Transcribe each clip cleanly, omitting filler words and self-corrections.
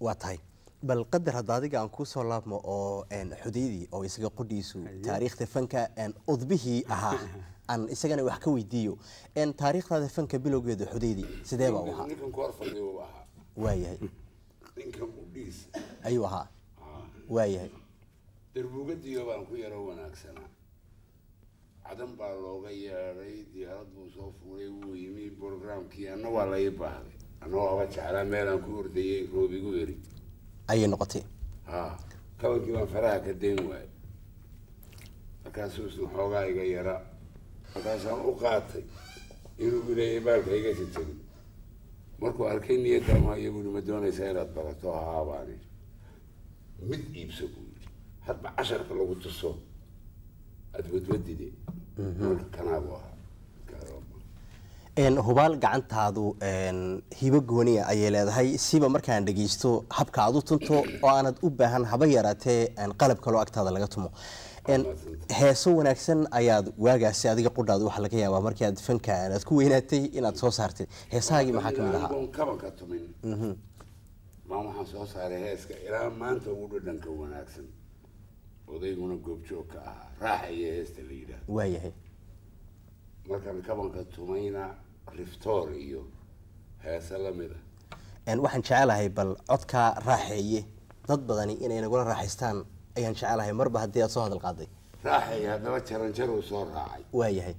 Waa tahay. Bal qadar hadda adiga aan kusoo laabmo oo Xudaydi oo isaga qudhiisu taariikhda fanka udbihii ahaa aan isagana wax ka weydiiyo. Taariikhdaada fanka bilowgeedu, Xudaydi, sidee baa u ahaa? Ninkan ku hor fadhiyo uu ahaa. Waayahay. Ninkan qudhiisa ayuu ahaa. Waayahay. Darbuugadiyo baan ku yaro wanaagsanaa. Cadan baa looga yeedhay, diyaarad buu soo fuulay, wuu yimi programkii, anna waa la ii baahday, anna waaba jeclaa meelaan ku ordayay, roob igu eri ayay noqotay. Ha, kabankii baan faraha ka dayn waayay, markaasuu isna xoogaa iga yara, markaasaan u qaatay inuu ileeyay baalka iga jajabin. Markuu arkay niyadda ma iyagu ma doonaysaa inaad barato? Haa baan idhi. Mid iibso buu yidhi, hadba casharka lagu tuso aad wadwadide. Marka kanaabu ahaa. Hubaal gacantaadu hibo gooniya ayay leedahay, siba markaan dhegeysto habka aad u tunto oo aanad u baahan haba yaraatee qalab kaloo agtaada laga tumo. Heeso wanaagsan ayaad waagaasi adiga qudhaadu waxaa laga yaabaa markii aad fanka aad ku weynaatay inaad soo saartay. Heesahaagii maxaa kamid ahaa? Anigoon kabanka tumin baan waxaan soo saaray heeska ilaa maanta ugu dhadhanka wanaagsan, odayguna goobjoog ka ahaa, Raaxa iyo heesta la yidhaahdo. Waayahay. Markaan kabanka tumayna riftoor iyo heese lamid ah. Waxaan jecelahay bal codkaa Raaxeeye dad badani inay nagula raaxaystaan ayaan jecelahay, marba haddii aad soo hadal qaaday. Raaxeeye haddaba jaranjaruu soo raacay. Waayahay.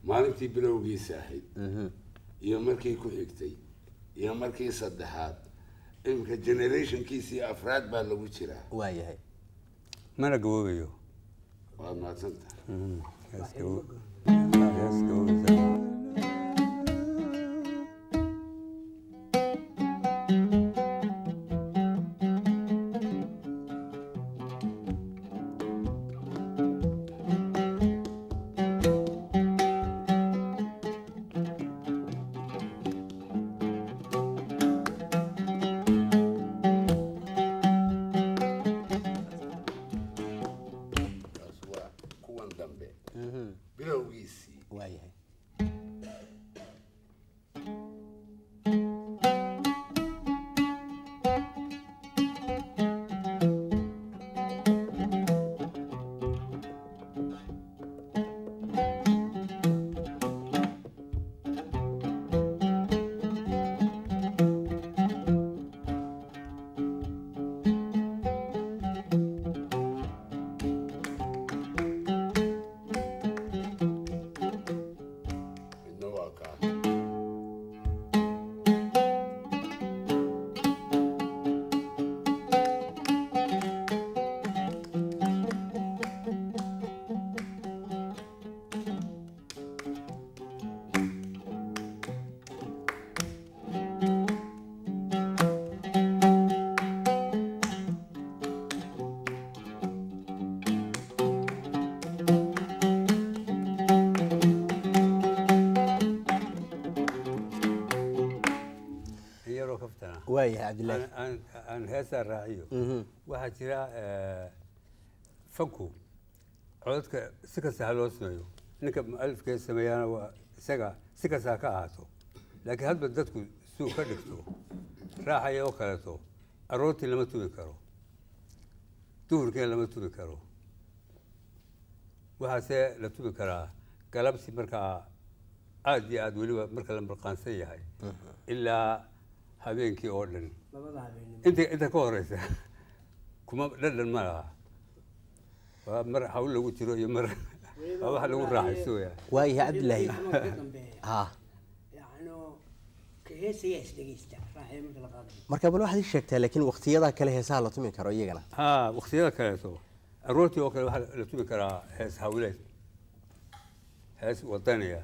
Maalintii bilowgiisa ahayd iyo markii ku xigtay iyo markii saddexaad, iminka generationkiisii afraad baa lagu jiraa. Waayahay. Mana gaboobayo. Waad mahadsan tahay. Hees hees gaboobaysa. Kaas waa kuwan dambe bilowgiisii. Waayahay. Midna waa kaa. In yaroo kaftana. Waayahay, Cabdillaahi. Aan heestaa raaciyo. Waxaa jira fanku codadka si kasta ha loo sameeyo, ninka mualifkee sameeyaana waa isaga, si kasta ha ka ahaato, laakiin hadba dadku suu ka dhigto. Raaxaya oo kaleeto aroortii lama tumi karo, duhurkiina lama tumi karo, waxaase la tumi karaa galabsi, markaa aad iyo aad weliba marka la marqaansan yahay ilaa habeenkii oo dhan. Labada habeenimo. Inta ka horeysa kuma dhadhan ma laha, waa mar hawl lagu jiro iyo mar waa wax lagu raaxaysto weya. Waayahay, Cabdillaahi. Ka dambeeya. Ha. Yacni ka heesayaa isdhegeysta Raaxeeye marka la qaadayo. Marka bal waxaad ii sheegtaa laakiin waqtiyadaa kale heesaha la tumi karo iyagana. Ha, waqtiyada kaleeto aroortii oo kale waxaa la tumi karaa hees hawleed, hees wadaniya,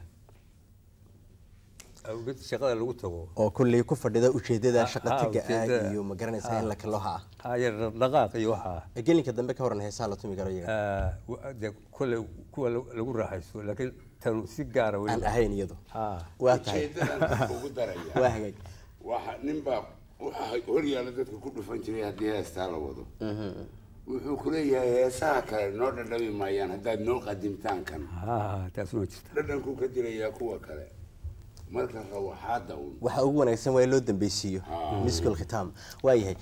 mid shaqada lagu tago oo kulley ku fadhida ujeedada shaqa taga ah ujeedada. Iyo ma garanaysaa in la kaloha ah. Ha, yar dhaqdhaqaaq iyo waxaa. Gelinka dambe ka waran heesaha la tumi karo iyaga? Dee kolley kuwa lagu raaxaysto, laakiin tanu si gaara aan weliba ahayn iyadu. Ha. Waa tahay. Ujeedadan ugu daraya. Waa hagaag. Waxa nin baa waxa hor yaalla dadka ku dhufan jiray haddii heestaa la wado, wuxuu ku leeyahay heesaha kale noo dhadhami maayaan haddaad noo qadimtaan kan. Ha, taasuna jirta. Dhadhankuu ka dilayaa kuwa kale. Marka rawaxaadda un Waxa ugu wanaagsan waa in loo dambeysiiyo miskul khitaam. Waayahay.